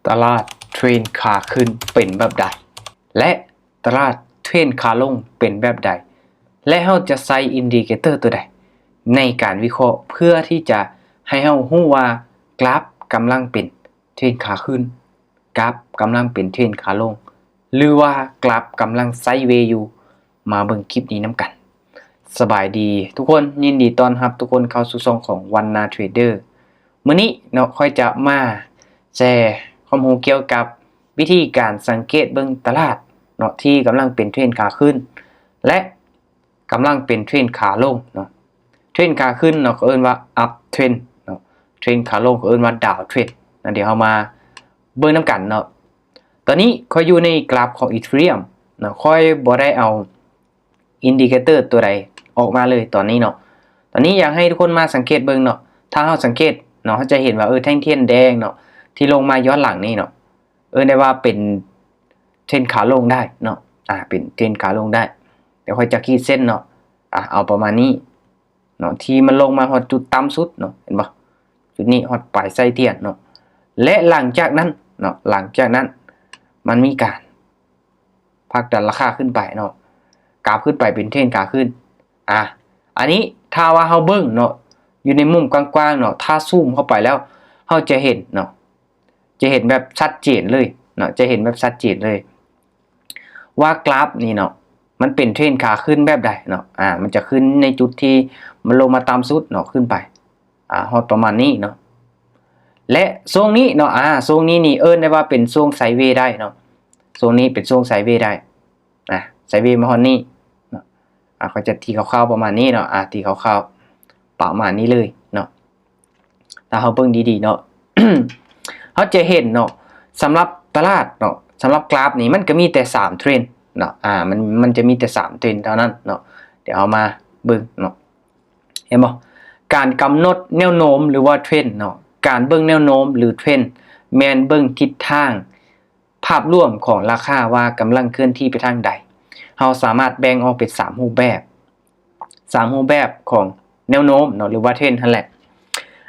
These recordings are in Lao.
ຕະຫຼາດເທຣນຂາຂຶ້ນເປັນແບບໃດ ແລະ ຕະຫຼາດເທຣນຂາລົງເປັນແບບໃດ ແລະ ເຮົາຈະໃຊ້ອິນດິເຄເຕີຕົວໃດໃນການວິເຄາະ ເພື່ອທີ່ຈະໃຫ້ເຮົາຮູ້ວ່າກຣາຟກຳລັງເປັນເທຣນຂາຂຶ້ນ, ກຣາຟກຳລັງເປັນເທຣນຂາລົງ ຫຼືວ່າກຣາຟກຳລັງໄຊເວຢູ່. ມາເບິ່ງຄລິບນີ້ນຳກັນ. ສະບາຍດີທຸກຄົນ, ຍິນດີຕ້ອນຮັບທຸກຄົນເຂົ້າສູ່ຊ່ອງຂອງວັນນາເທຣດເດີ. ມື້ນີ້ເນາະ ຂ້ອຍຈະມາແຊຄວາມຮູ້ກ່ຽວກັບວິທີການສັງເກດເບິ່ງຕະຫຼາດເນາະ ທີ່ກຳລັງເປັນເທຣນຂາຂຶ້ນ ແລະ ກຳລັງເປັນເທຣນຂາລົງເນາະ. ເທຣນຂາຂຶ້ນເນາະ ເຂົາເອີ້ນວ່າອັບເທຣນເນາະ, ເທຣນຂາລົງເຂົາເອີ້ນວ່າດາວເທຣນນະ. ດຽວເຮົາມາເບິ່ງນຳກັນເນາະ. ຕອນນີ້ຂ້ອຍຢູ່ໃນກຣາຟຂອງອີເທີຣຽມເນາະ, ຂ້ອຍບໍ່ໄດ້ເອົາອິນດິເຄເຕີຕົວໃດອອກມາເລີຍຕອນນີ້ເນາະ. ຕອນນີ້ຢາກໃຫ້ທຸກຄົນມາສັງເກດເບິ່ງເນາະ, ຖ້າເຮົາສັງເກດເນາະ ເຮົາຈະເຫັນວ່າ ເອີ ແທ່ງທຽນແດງເນາະ ທີ່ລົງມາຍ້ອນຫຼັງນີ້ເນາະ ເອີ້ນໄດ້ວ່າເປັນເທຣນຂາລົງໄດ້ເນາະ, ອາ ເປັນເທຣນຂາລົງໄດ້. ດຽວຂ້ອຍຈະຂີດເສັ້ນເນາະ, ອາ ເອົາປະມານນີ້ເນາະ ທີ່ມັນລົງມາຮອດຈຸດຕ່ຳສຸດເນາະ, ເຫັນບໍ່? ຈຸດນີ້ຮອດປາຍໄສ້ທຽນເນາະ. ແລະ ຫຼັງຈາກນັ້ນເນາະ, ຫຼັງຈາກນັ້ນມັນມີການຜັກດັນລາຄາຂຶ້ນໄປເນາະ, ກາບຂຶ້ນໄປເປັນເທຣນຂາຂຶ້ນ. ອາ ອັນນີ້ຖ້າວ່າເຮົາເບິ່ງເນາະ ຢູ່ໃນມຸມກວ້າງໆເນາະ, ຖ້າຊູມເຂົ້າໄປແລ້ວ ເຮົາຈະເຫັນເນາະ ຈະເຫັນແບບຊັດເຈນເລີຍເນາະ, ຈະເຫັນແບບຊັດເຈນເລີຍວ່າກຣາຟນີ້ເນາະ ມັນເປັນເທຣນຂາຂຶ້ນແບບໃດເນາະ. ອາ ມັນຈະຂຶ້ນໃນຈຸດທີ່ມັນລົງມາຕ່ຳສຸດເນາະ, ຂຶ້ນໄປ ອາ ຮອດປະມານນີ້ເນາະ. ແລະ ຊ່ວງນີ້ເນາະ, ອາ ຊ່ວງນີ້ນີ້ເອີ້ນໄດ້ວ່າເປັນຊ່ວງໄຊເວໄດ້ເນາະ, ຊ່ວງນີ້ເປັນຊ່ວງໄຊເວໄດ້. ອາ ໄຊເວມາຮອດນີ້ເນາະ, ອາ ຂ້ອຍຈະຕີຄ່າວໆປະມານນີ້ເນາະ, ອາ ຕີຄ່າວໆປະມານນີ້ເລີຍເນາະ. ຖ້າເຮົາເບິ່ງດີໆເນາະ ເຮົາຈະເຫັນເນາະ ສຳລັບຕະຫຼາດເນາະ, ສຳລັບກຣາຟນີ້ມັນກະມີແຕ່ສາມເທຣນເນາະ, ອາ ມັນ ມັນຈະມີແຕ່ສາມເທຣນເທົ່ານັ້ນເນາະ. ດຽວເຮົາມາເບິ່ງເນາະ, ເຫັນບໍ່? ການກຳນົດແນວໂນ້ມ ຫຼືວ່າເທຣນເນາະ, ການເບິ່ງແນວໂນ້ມ ຫຼື ເທຣນ ແມ່ນເບິ່ງທິດທາງ ພາບລວມຂອງລາຄາວ່າກຳລັງເຄື່ອນທີ່ໄປທາງໃດ. ເຮົາສາມາດແບ່ງອອກເປັນສາມຮູບແບບ, ສາມຮູບແບບຂອງແນວໂນ້ມເນາະ ຫຼືວ່າເທຣນຫັ້ນແຫຼະ.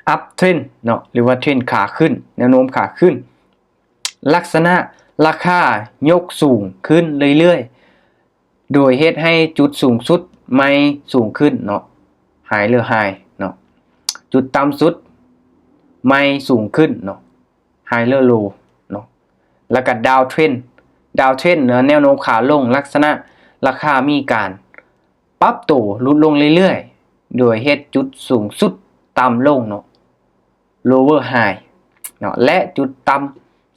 ອັບເທຣນເນາະ ຫຼືວ່າເທຣນຂາຂຶ້ນ, ແນວໂນ້ມຂາຂຶ້ນ, ລັກສະນະລາຄາຍົກສູງຂຶ້ນເລື້ອຍໆ ໂດຍເຮັດໃຫ້ຈຸດສູງສຸດໃໝ່ສູງຂຶ້ນເນາະ, ໄຮເລີໄຮເນາະ, ຈຸດຕ່ຳສຸດໃໝ່ສູງຂຶ້ນເນາະ, ໄຮເລີໂລເນາະ. ແລ້ວກະດາວເທຣນ, ດາວເທຣນເນາະ ແນວໂນ້ມຂາລົງ, ລັກສະນະລາຄາມີການປັບໂຕຫຼຸດລົງເລື້ອຍໆ ໂດຍເຮັດຈຸດສູງສຸດຕ່ຳລົງເນາະ, ໂລເວີໄຮເນາະ ແລະ ຈຸດຕ່ຳ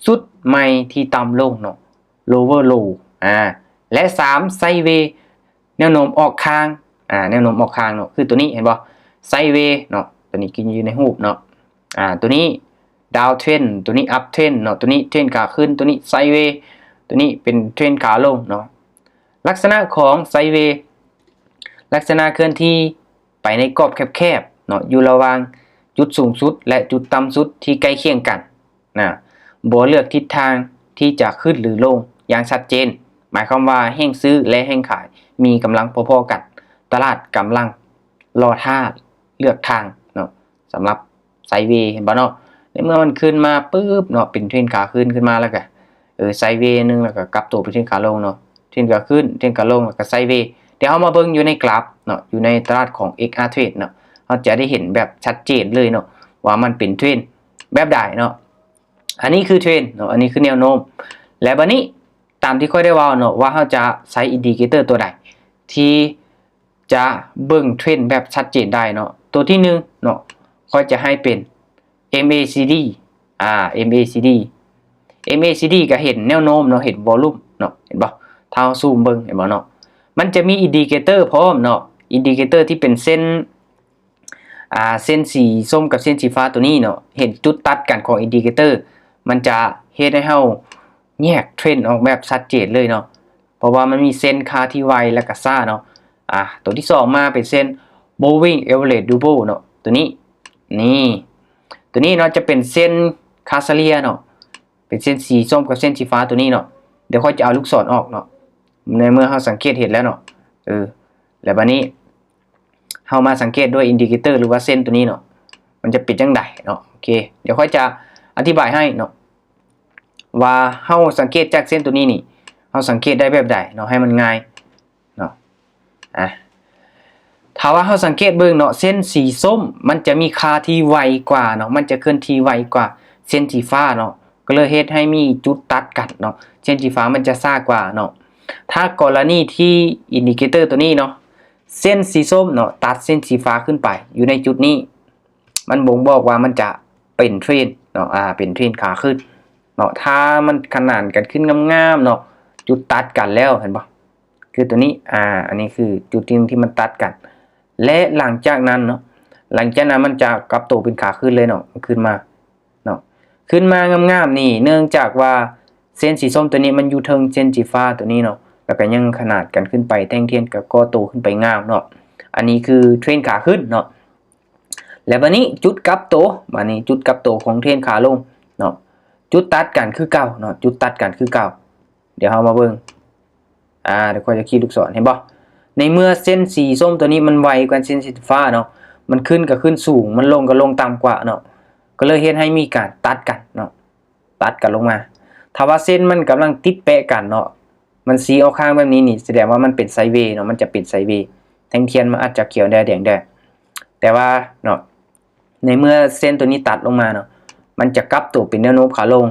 ສຸດໃໝ່ທີ່ຕ່ຳລົງເນາະ, ໂລເວີໂລ ອາ ແລະ ສາມ ໄຊເວ ແນວໂນ້ມອອກຂ້າງ, ອາ ແນວໂນ້ມອອກຂ້າງເນາະ ຄືຕົວນີ້ ເຫັນບໍ່? ໄຊເວເນາະ, ຕົວນີ້ຄືຢູ່ໃນຮູບເນາະ, ອາ ຕົວນີ້ດາວເທຣນ, ຕົວນີ້ອັບເທຣນເນາະ, ຕົວນີ້ເທຣນຂາຂຶ້ນ, ຕົວນີ້ໄຊເວ, ຕົວນີ້ເປັນເທຣນຂາລົງເນາະ. ລັກສະນະຂອງໄຊເວ ລັກສະນະເຄື່ອນທີ່ໄປໃນກອບແຄບໆເນາະ, ຢູ່ລະຫວ່າງຈຸດສູງສຸດ ແລະ ຈຸດຕ່ຳສຸດທີ່ໃກ້ຄຽງກັນ. ນະ ບໍ່ເລືອກທິດທາງທີ່ຈະຂຶ້ນ ຫຼື ລົງຢ່າງຊັດເຈນ, ໝາຍຄວາມວ່າແຮງຊື້ ແລະ ແຮງຂາຍມີກຳລັງພໍໆກັນ, ຕະຫຼາດກຳລັງລໍຖ້າເລືອກທາງເນາະ. ສຳລັບໄຊເວ ເຫັນບໍ່ເນາະ? ໃນເມື່ອມັນຂຶ້ນມາປຶບເນາະ ເປັນເທຣນຂາຂຶ້ນຂຶ້ນມາ ແລ້ວກະ ເອີ ໄຊເວໜຶ່ງ ແລ້ວກະກັບໂຕເປັນເທຣນຂາລົງເນາະ, ເທຣນຂາຂຶ້ນ ເທຣນຂາລົງ ແລ້ວກະໄຊເວ. ດຽວເຮົາມາເບິ່ງຢູ່ໃນກຣາຟເນາະ, ຢູ່ໃນຕະຫຼາດຂອງ ເອັກອາເທຣດ ເນາະ, ເຮົາຈະໄດ້ເຫັນແບບຊັດເຈນເລີຍເນາະ ວ່າມັນເປັນເທຣນແບບໃດເນາະ. ອັນນີ້ຄືເທຣນເນາະ, ອັນນີ້ຄືແນວໂນ້ມ. ແລະ ບາດນີ້ຕາມທີ່ຂ້ອຍໄດ້ເວົ້າເນາະ ວ່າເຮົາຈະໃຊ້ອິນດິເຄເຕີຕົວໃດທີ່ຈະເບິ່ງເທຣນແບບຊັດເຈນໄດ້ເນາະ. ຕົວທີໜຶ່ງເນາະ ຂ້ອຍຈະໃຫ້ເປັນ ເອັມເອຊີດີ ອາ ເອັມເອຊີດີ ເອັມເອຊີດີ ກະເຫັນແນວໂນ້ມເນາະ, ເຫັນວໍລຸ່ມເນາະ, ເຫັນບໍ່? ຖ້າເຮົາຊູມເບິ່ງ ເຫັນບໍ່ເນາະ? ມັນຈະມີອິນດິເຄເຕີພ້ອມເນາະ, ອິນດິເຄເຕີທີ່ເປັນເສັ້ນ ອາ ເສັ້ນສີສົ້ມກັບເສັ້ນສີຟ້າຕົວນີ້ເນາະ, ເຫັນຈຸດຕັດກັນຂອງອິນດິເຄເຕີ ມັນຈະເຮັດໃຫ້ເຮົາແຍກເທຣນອອກແບບຊັດເຈນເລີຍເນາະ, ເພາະວ່າມັນມີເສັ້ນຄ່າທີ່ໄວ ແລະ ກະຊ້າເນາະ. ອາ ຕົວທີສອງມາເປັນເສັ້ນ Moving Average Double ເນາະ, ຕົວນີ້ ນີ້ ຕົວນີ້ເນາະ ຈະເປັນເສັ້ນຄ່າສະເລ່ຍເນາະ, ເປັນເສັ້ນສີສົ້ມກັບເສັ້ນສີຟ້າຕົວນີ້ເນາະ. ດຽວຂ້ອຍຈະເອົາລູກສອນອອກເນາະ, ໃນເມື່ອເຮົາສັງເກດເຫັນແລ້ວເນາະ, ເອີ ແລ້ວບາດນີ້ ເຮົາມາສັງເກດດ້ວຍອິນດິເຄເຕີ ຫຼືວ່າເສັ້ນຕົວນີ້ເນາະ, ມັນຈະເປັນຈັ່ງໃດເນາະ. ໂອເຄ ດຽວຂ້ອຍຈະອະທິບາຍໃຫ້ເນາະ. ວ່າເຮົາສັງເກດຈາກເສັ້ນໂຕນີ້ນີ້ ເຮົາສັງເກດໄດ້ແບບໃດເນາະ ໃຫ້ມັນງ່າຍເນາະ. ອາ ຖ້າວ່າເຮົາສັງເກດເບິ່ງເນາະ ເສັ້ນສີສົ້ມມັນຈະມີຄ່າທີ່ໄວກວ່າເນາະ ມັນຈະເຄື່ອນທີ່ໄວກວ່າເສັ້ນສີຟ້າເນາະ ກໍເລີຍເຮັດໃຫ້ມີຈຸດຕັດກັນເນາະ ເສັ້ນສີຟ້າມັນຈະຊ້າກວ່າເນາະ. ຖ້າກໍລະນີທີ່ອິນດິເຄເຕີໂຕນີ້ເນາະ ເສັ້ນສີສົ້ມເນາະ ຕັດເສັ້ນສີຟ້າຂຶ້ນໄປຢູ່ໃນຈຸດນີ້ ມັນບົ່ງບອກວ່າມັນຈະເປັນເທຣນເນາະ ອາ ເປັນເທຣນຂາຂຶ້ນເນາະ. ຖ້າມັນຂະໜານກັນຂຶ້ນງາມໆເນາະ ຈຸດຕັດກັນແລ້ວ ເຫັນບໍ່ ຄືໂຕນີ້ ອາ ອັນນີ້ຄືຈຸດທີ່ ທີ່ມັນຕັດກັນ ແລະ ຫຼັງຈາກນັ້ນເນາະ ຫຼັງຈາກນັ້ນມັນຈະກັບໂຕເປັນຂາຂຶ້ນເລີຍເນາະ ຂຶ້ນມາເນາະ ຂຶ້ນມາງາມໆນີ້ ເນື່ອງຈາກວ່າເສັ້ນສີສົ້ມໂຕນີ້ມັນຢູ່ເທິງເສັ້ນສີຟ້າໂຕນີ້ເນາະ ແລ້ວກໍຍັງຂະໜານກັນຂຶ້ນໄປ ແທ່ງທຽນກໍກໍ່ໂຕຂຶ້ນໄປງາມເນາະ. ອັນນີ້ຄືເທຣນຂາຂຶ້ນເນາະ. ແລ້ວບາດນີ້ຈຸດກັບໂຕ ບາດນີ້ຈຸດກັບໂຕຂອງເທຣນຂາລົງເນາະ ຈຸດຕັດກັນຄືເກົ່າເນາະ ຈຸດຕັດກັນຄືເກົ່າ. ດຽວເຮົາມາເບິ່ງ ອາ ດຽວຂ້ອຍຈະຂີດລູກສອນ ເຫັນບໍ່ ໃນເມື່ອເສັ້ນສີສົ້ມໂຕນີ້ມັນໄວກວ່າເສັ້ນສີຟ້າເນາະ ມັນຂຶ້ນກໍຂຶ້ນສູງ ມັນລົງກໍລົງຕ່ຳກວ່າເນາະ ກໍເລີຍເຮັດໃຫ້ມີການຕັດກັນເນາະ ຕັດກັນລົງມາ. ຖ້າວ່າເສັ້ນມັນກຳລັງຕິດແປະກັນເນາະ ມັນຊີ້ອອກຂ້າງແບບນີ້ນີ້ ສະແດງວ່າມັນເປັນໄຊເວເນາະ ມັນຈະເປັນໄຊເວ ແທ່ງທຽນມັນອາດຈະຂຽວແດ່ແດງແດ່ ແຕ່ວ່າເນາະ ໃນເມື່ອເສັ້ນໂຕນີ້ຕັດລົງມາເນາະ ມັນຈະກັບໂຕເປັນແນວໂນ້ມຂາລົງ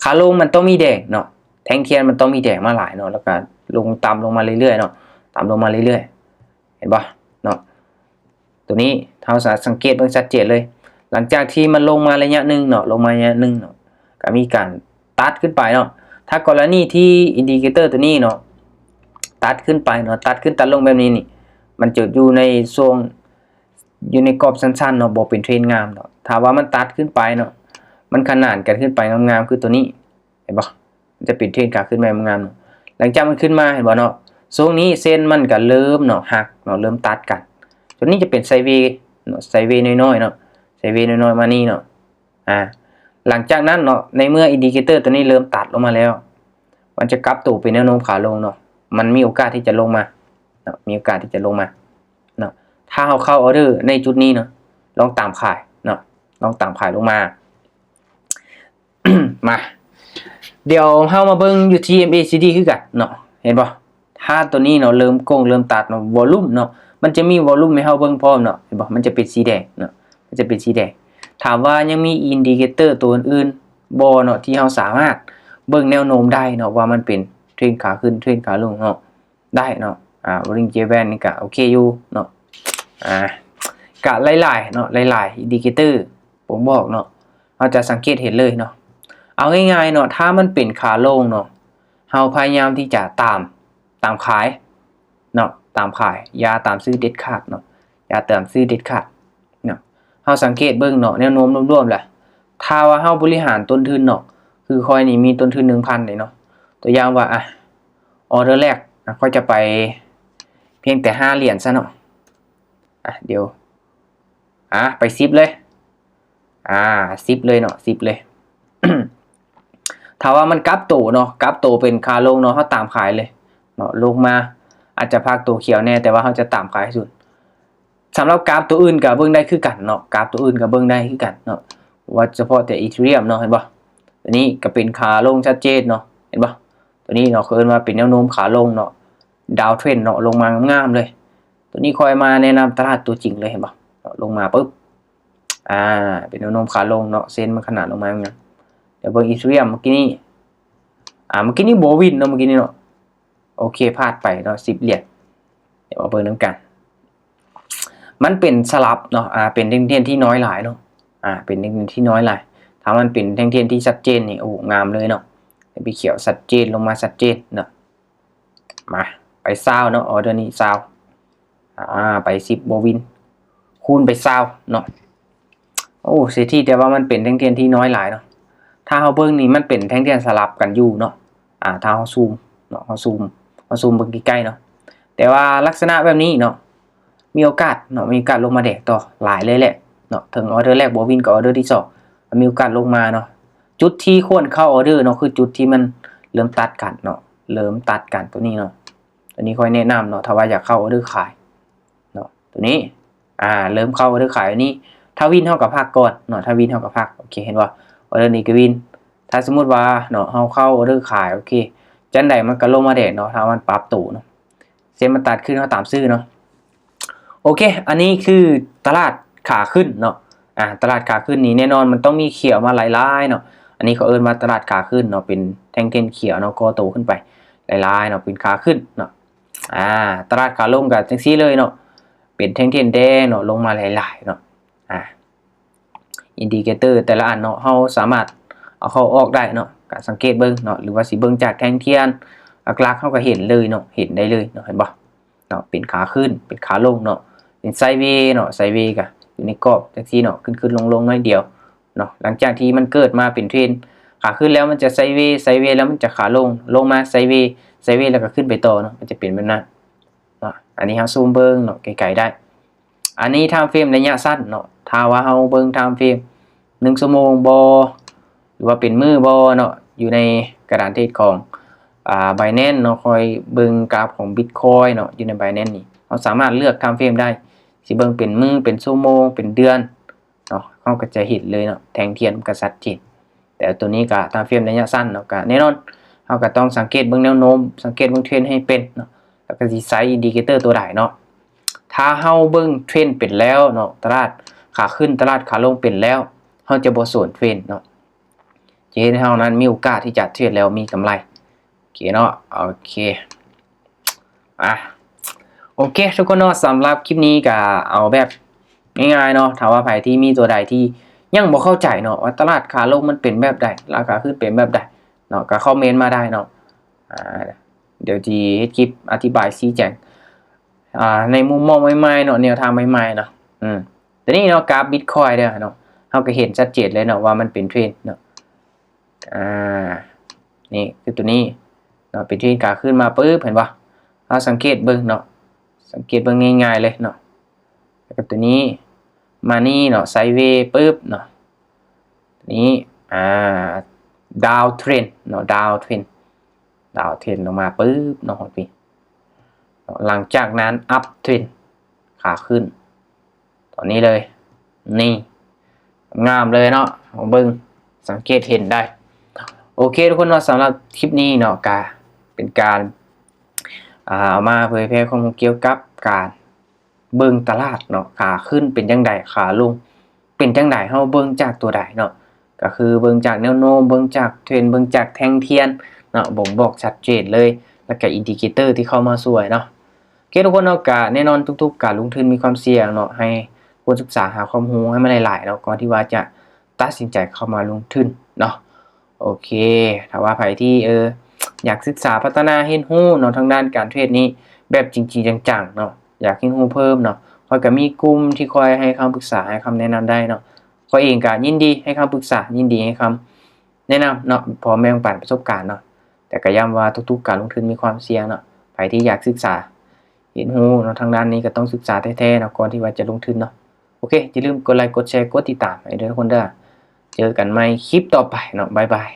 ຂາລົງມັນຕ້ອງມີແດງເນາະ ແທ່ງທຽນມັນຕ້ອງມີແດງມາຫຼາຍເນາະ ແລ້ວກໍລົງຕ່ຳລົງມາເລື້ອຍໆເນາະ ຕ່ຳລົງມາເລື້ອຍໆ ເຫັນບໍ່ເນາະ. ໂຕນີ້ເຮົາສາມາດສັງເກດເບິ່ງຊັດເຈນເລີຍ ຫຼັງຈາກທີ່ມັນລົງມາໄລຍະໜຶ່ງເນາະ ລົງມາໄລຍະໜຶ່ງເນາະ ກໍມີການຕັດຂຶ້ນໄປເນາະ. ຖ້າກໍລະນີທີ່ອິນດິເຄເຕີໂຕນີ້ເນາະ ຕັດຂຶ້ນໄປເນາະ ຕັດຂຶ້ນຕັດລົງແບບນີ້ນີ້ ມັນຈະຢູ່ໃນຊ່ວງ ຢູ່ໃນກອບສັ້ນໆເນາະ ບໍ່ເປັນເທຣນງາມເນາະ. ຖ້າວ່າມັນຕັດຂຶ້ນໄປເນາະ ມັນຂະໜານກັນຂຶ້ນໄປງາມໆ ຄືໂຕນີ້ ເຫັນບໍ່ ມັນຈະເປັນເທຣນຂາຂຶ້ນໄປງາມໆເນາະ. ຫຼັງຈາກມັນຂຶ້ນມາ ເຫັນບໍ່ເນາະ ຊ່ວງນີ້ເສັ້ນມັນກໍເລີ່ມເນາະ ຫັກເນາະ ເລີ່ມຕັດກັນ. ໂຕນີ້ຈະເປັນໄຊເວເນາະ ໄຊເວນ້ອຍໆເນາະ ໄຊເວນ້ອຍໆມານີ້ເນາະ. ອາ ຫຼັງຈາກນັ້ນເນາະ ໃນເມື່ອອິນດິເຄເຕີໂຕນີ້ເລີ່ມຕັດລົງມາແລ້ວ ມັນຈະກັບໂຕເປັນແນວໂນ້ມຂາລົງເນາະ ມັນມີໂອກາດທີ່ຈະລົງມາເນາະ ມີໂອກາດທີ່ຈະລົງມາເນາະ. ຖ້າເຮົາເຂົ້າອອເດີໃນຈຸດນີ້ເນາະ ລອງຕາມຂາຍເນາະ ລອງຕາມຂາຍລົງມາ. ມາ ດຽວເຮົາມາເບິ່ງຢູ່ທີ່ເອັມເອຊີດີຄືກັນເນາະ ເຫັນບໍ່ ຖ້າໂຕນີ້ເນາະ ເລີ່ມໂກ່ງເລີ່ມຕັດເນາະ ວອລຸ່ມເນາະ ມັນຈະມີວອລຸ່ມໃຫ້ເຮົາເບິ່ງພ້ອມເນາະ ເຫັນບໍ່ ມັນຈະເປັນສີແດງເນາະ ມັນຈະເປັນສີແດງ. ຖາມວ່າຍັງມີອິນດິເຄເຕີໂຕອື່ນໆບໍ່ເນາະ ທີ່ເຮົາສາມາດເບິ່ງແນວໂນ້ມໄດ້ເນາະ ວ່າມັນເປັນເທຣນຂາຂຶ້ນ ເທຣນຂາລົງເນາະ ໄດ້ເນາະ. ອາ Bollinger Band ນີ້ກະໂອເຄຢູ່ເນາະ ອາ ກະຫຼາຍໆເນາະ ຫຼາຍໆອິນດິເຄເຕີບົ່ງບອກເນາະ ເຮົາຈະສັງເກດເຫັນເລີຍເນາະ. ເອົາງ່າຍໆເນາະ ຖ້າມັນເປັນຂາລົງເນາະ ເຮົາພະຍາຍາມທີ່ຈະຕາມ ຕາມຂາຍເນາະ ຕາມຂາຍ ຢ່າຕາມຊື້ເດັດຂາດເນາະ ຢ່າຕາມຊື້ເດັດຂາດເນາະ. ເຮົາສັງເກດເບິ່ງເນາະ ແນວໂນ້ມລວມໆແຫຼະ ຖ້າວ່າເຮົາບໍລິຫານຕົ້ນທຶນເນາະ ຄືຂ້ອຍນີ້ມີຕົ້ນທຶນໜຶ່ງພັນເດເນາະ ຕົວຢ່າງວ່າ ອາ ອອເດີແລກ ອາ ຂ້ອຍຈະໄປພຽງແຕ່ຫ້າຫຼຽນຊະເນາະ ອາ ດຽວ ອາ ໄປສິບເລີຍ ອາ ສິບເລີຍເນາະ ສິບເລີຍ. ຖ້າວ່າມັນກັບໂຕເນາະ ກັບໂຕເປັນຂາລົງເນາະ ເຮົາຕາມຂາຍເລີຍເນາະ ລົງມາອາດຈະພັກໂຕຂຽວແດ່ ແຕ່ວ່າເຮົາຈະຕາມຂາຍໃຫ້ສຸດ. ສຳລັບກາຟໂຕອື່ນກໍເບິ່ງໄດ້ຄືກັນເນາະ ກາຟໂຕອື່ນກໍເບິ່ງໄດ້ຄືກັນເນາະ ວ່າສະເພາະແຕ່ອີເທີຣຽມເນາະ ເຫັນບໍ່ ໂຕນີ້ກໍເປັນຂາລົງຊັດເຈນເນາະ ເຫັນບໍ່ ໂຕນີ້ເນາະ ເຂົາເອີ້ນວ່າເປັນແນວໂນ້ມຂາລົງເນາະ downtrend ເນາະ ລົງມາງາມໆເລີຍ. ໂຕນີ້ຂ້ອຍມາແນະນຳຕະຫຼາດຕົວຈິງເລີຍ ເຫັນບໍ່ ເນາະ ລົງມາປຶບ ອາ ເປັນແນວໂນ້ມຂາລົງເນາະ ເສັ້ນມັນຂະໜານລົງມາງາມ. ດຽວເບິ່ງອີເທີຣຽມ ເມື່ອກີ້ນີ້ ອາ ເມື່ອກີ້ນີ້ບໍ່ວິນເນາະ ເມື່ອກີ້ນີ້ເນາະ ໂອເຄ ພາດໄປເນາະ ສິບຫຼຽນ. ດຽວມາເບິ່ງນຳກັນ ມັນເປັນສະຫຼັບເນາະ ອາ ເປັນແທ່ງທຽນທີ່ນ້ອຍຫຼາຍເນາະ ອາ ເປັນແທ່ງທຽນທີ່ນ້ອຍຫຼາຍ. ຖ້າມັນເປັນແທ່ງທຽນທີ່ຊັດເຈນນີ້ ໂອ້ ງາມເລີຍເນາະ ເປັນຂຽວຊັດເຈນ ລົງມາຊັດເຈນເນາະ. ມາ ໄປຊາວເນາະ ອອເດີນີ້ຊາວ ອາ ໄປສິບບໍ່ວິນ ຄູນໄປຊາວເນາະ. ໂອ້ ເສດຖີ ແຕ່ວ່າມັນເປັນແທ່ງທຽນທີ່ນ້ອຍຫຼາຍເນາະ. ຖ້າເຮົາເບິ່ງນີ້ ມັນເປັນແທ່ງທຽນສະຫຼັບກັນຢູ່ເນາະ ອາ ຖ້າເຮົາຊູມເນາະ ເຮົາຊູມ ເຮົາຊູມເບິ່ງໃກ້ໆເນາະ. ແຕ່ວ່າລັກສະນະແບບນີ້ເນາະ ມີໂອກາດເນາະ ມີໂອກາດລົງມາແດງຕໍ່ຫຼາຍເລີຍແຫຼະເນາະ. ເຖິງອອເດີແລກບໍ່ວິນ ກໍອອເດີທີສອງ ມີໂອກາດລົງມາເນາະ. ຈຸດທີ່ຄວນເຂົ້າອອເດີເນາະ ຄືຈຸດທີ່ມັນເລີ່ມຕັດກັນເນາະ ເລີ່ມຕັດກັນໂຕນີ້ເນາະ. ໂຕນີ້ຂ້ອຍແນະນຳເນາະ ຖ້າວ່າຢາກເຂົ້າອອເດີຂາຍເນາະ ໂຕນີ້ ອາ ເລີ່ມເຂົ້າອອເດີຂາຍອັນນີ້. ຖ້າວິນເຮົາກໍພັກກ່ອນເນາະ ຖ້າວິນເຮົາກໍພັກ ໂອເຄ ເຫັນບໍ່ ອອເດີນີ້ກໍວິນ ຖ້າສົມມຸດວ່າເນາະ ເຮົາເຂົ້າອໍເດີຂາຍ ໂອເຄ ຈັ່ງໃດມັນກໍລົງມາແດ່ເນາະ ຖ້າມັນປັບໂຕເນາະ ເສັ້ນມັນຕັດຂຶ້ນ ເຮົາຕາມຊື້ເນາະ. ໂອເຄ ອັນນີ້ຄືຕະຫຼາດຂາຂຶ້ນເນາະ. ອາ ຕະຫຼາດຂາຂຶ້ນນີ້ແນ່ນອນມັນຕ້ອງມີຂຽວມາຫຼາຍໆເນາະ. ອັນນີ້ເຂົາເອີ້ນວ່າຕະຫຼາດຂາຂຶ້ນເນາະ ເປັນແທ່ງທຽນຂຽວເນາະ ກໍ່ໂຕຂຶ້ນໄປຫຼາຍໆເນາະ ເປັນຂາຂຶ້ນເນາະ. ອາ ຕະຫຼາດຂາລົງກໍຈັ່ງຊີ້ເລີຍເນາະ ເປັນແທ່ງທຽນແດງເນາະ ລົງມາຫຼາຍໆເນາະ. ອາ ອິນດິເຄເຕີແຕ່ລະອັນເນາະ ເຮົາສາມາດເອົາເຂົ້າອອກໄດ້ເນາະ ກະສັງເກດເບິ່ງເນາະ ຫຼືວ່າຊິເບິ່ງຈາກແທ່ງທຽນຫຼັກໆ ເຮົາກະເຫັນເລີຍເນາະ ເຫັນໄດ້ເລີຍເນາະ ເຫັນບໍ່ເນາະ ເປັນຂາຂຶ້ນ ເປັນຂາລົງເນາະ ເປັນໄຊເວເນາະ ໄຊເວກະຢູ່ໃນກອບຈັ່ງຊີ້ເນາະ ຂຶ້ນໆລົງໆໜ້ອຍດຽວເນາະ. ຫຼັງຈາກທີ່ມັນເກີດມາເປັນເທຣນຂາຂຶ້ນແລ້ວ ມັນຈະໄຊເວ ໄຊເວແລ້ວມັນຈະຂາລົງ ລົງມາໄຊເວ ໄຊເວແລ້ວກະຂຶ້ນໄປຕໍ່ເນາະ ມັນຈະເປັນແບບນັ້ນເນາະ. ອັນນີ້ເຮົາຊູມເບິ່ງເນາະ ໄກໆໄດ້. ອັນນີ້ທາມເຟຣມໄລຍະສັ້ນເນາະ ຖ້າວ່າເຮົາເບິ່ງທາມເຟຣມໜຶ່ງຊົ່ວໂມງບໍ່ ຫຼືວ່າເປັນມື້ບໍ່ເນາະ ຢູ່ໃນກະດານເທຣດຂອງ ອາ ໄບແນນເນາະ ຂ້ອຍເບິ່ງກຣາຟຂອງບິດຄອຍເນາະ ຢູ່ໃນໄບແນນນີ້ ເຮົາສາມາດເລືອກທາມເຟຣມໄດ້ ຊິເບິ່ງເປັນມື້ ເປັນຊົ່ວໂມງ ເປັນເດືອນເນາະ ເຮົາກໍຈະເຫັນເລີຍເນາະ ແທ່ງທຽນມັນກໍຊັດເຈນ. ແຕ່ໂຕນີ້ກໍທາມເຟຣມໄລຍະສັ້ນເນາະ ກໍແນ່ນອນ ເຮົາກໍຕ້ອງສັງເກດເບິ່ງແນວໂນ້ມ ສັງເກດເບິ່ງເທຣນໃຫ້ເປັນເນາະ ແລ້ວກໍຊິໃຊ້ອິນດິເຄເຕີຕົວໃດເນາະ. ຖ້າເຮົາເບິ່ງເທຣນເປັນແລ້ວເນາະ ຕະຫຼາດຂາຂຶ້ນ ຕະຫຼາດຂາລົງເປັນແລ້ວ ເຮົາຈະບໍ່ສວນເທຣນເນາະ ຈະເຮັດໃຫ້ເຮົານັ້ນມີໂອກາດທີ່ຈະເທຣດແລ້ວມີກຳໄລ ໂອເຄເນາະ ໂອເຄ ອາ ໂອເຄທຸກຄົນເນາະ ສຳລັບຄລິບນີ້ກໍເອົາແບບງ່າຍໆເນາະ. ຖ້າວ່າໃຜທີ່ມີຕົວໃດທີ່ຍັງບໍ່ເຂົ້າໃຈເນາະ ວ່າຕະຫຼາດຂາລົງມັນເປັນແບບໃດ ລາຄາຂຶ້ນເປັນແບບໃດເນາະ ກໍຄອມເມັນມາໄດ້ເນາະ. ອາ ດຽວຊິເຮັດຄລິບອະທິບາຍຊີ້ແຈງ ອາ ໃນມຸມມອງໃໝ່ໆເນາະ ແນວທາງໃໝ່ໆເນາະ. ອືມ ຕົວນີ້ເນາະ ກຣາຟບິດຄອຍເດີເນາະ ເຮົາກໍເຫັນຊັດເຈນເລີຍເນາະວ່າມັນເປັນເທຣນເນາະ. ອາ ນີ້ຄືຕົວນີ້ເນາະ ເປັນເທຣນຂາຂຶ້ນມາປຶບ ເຫັນບໍ່? ເຮົາສັງເກດເບິ່ງເນາະ ສັງເກດເບິ່ງງ່າຍໆເລີຍເນາະ. ແລ້ວກໍຕົວນີ້ມານີ້ເນາະ ໄຊເວປຶບເນາະ ນີ້ ອາ ດາວເທຣນເນາະ ດາວເທຣນ ດາວເທຣນລົງມາປຶບເນາະ ຮອດພີ້ ຫຼັງຈາກນັ້ນອັບເທຣນຂາຂຶ້ນ ຕອນນີ້ເລີຍ ນີ້ ງາມເລີຍເນາະ ເບິ່ງ ສັງເກດເຫັນໄດ້. ໂອເຄທຸກຄົນເນາະ ສຳລັບຄລິບນີ້ເນາະ ກະເປັນການ ອາ ເອົາມາເຜີຍແຜ່ຄວາມຮູ້ກ່ຽວກັບການເບິ່ງຕະຫຼາດເນາະ ຂາຂຶ້ນເປັນຈັ່ງໃດ ຂາລົງເປັນຈັ່ງໃດ ເຮົາເບິ່ງຈາກຕົວໃດເນາະ ກໍຄືເບິ່ງຈາກແນວໂນ້ມ ເບິ່ງຈາກເທຣນ ເບິ່ງຈາກແທ່ງທຽນເນາະ ບົ່ງບອກຊັດເຈນເລີຍ ແລ້ວກໍອິນດິເຄເຕີທີ່ເຂົ້າມາຊ່ວຍເນາະ. ໂອເຄທຸກຄົນເນາະ ກະແນ່ນອນທຸກໆການລົງທຶນມີຄວາມສ່ຽງເນາະ ໃຫ້ຄວນສຶກສາຫາຄວາມຮູ້ໃຫ້ມັນຫຼາຍໆເນາະ ກ່ອນທີ່ວ່າຈະຕັດສິນໃຈເຂົ້າມາລົງທຶນເນາະ. ໂອເຄ ຖ້າວ່າໃຜທີ່ ເອີ ຢາກສຶກສາພັດທະນາຮຽນຮູ້ເນາະ ທາງດ້ານການເທຣດນີ້ແບບຈິງໆຈັງໆເນາະ ຢາກຮຽນຮູ້ເພີ່ມເນາະ ຂ້ອຍກໍມີກຸ່ມທີ່ຄອຍໃຫ້ຄຳປຶກສາ ໃຫ້ຄຳແນະນຳໄດ້ເນາະ. ຂ້ອຍເອງກໍຍິນດີໃຫ້ຄຳປຶກສາ ຍິນດີໃຫ້ຄຳ ແນະນຳເນາະ ພ້ອມແບ່ງປັນປະສົບການເນາະ. ແຕ່ກໍຢ້ຳວ່າທຸກໆການລົງທຶນມີຄວາມສ່ຽງເນາະ ໃຜທີ່ຢາກສຶກສາຮຽນຮູ້ເນາະ ທາງດ້ານນີ້ກໍຕ້ອງສຶກສາແທ້ໆເນາະ ກ່ອນທີ່ວ່າຈະລົງທຶນເນາະ. ໂອເຄ ຢ່າລືມກົດໄລ ກົດແຊ ກົດຕິດຕາມໃຫ້ເດີທຸກຄົນເດີ. ເຈີກັນໃໝ່ຄລິບຕໍ່ໄປເນາະ ບາຍບາຍ.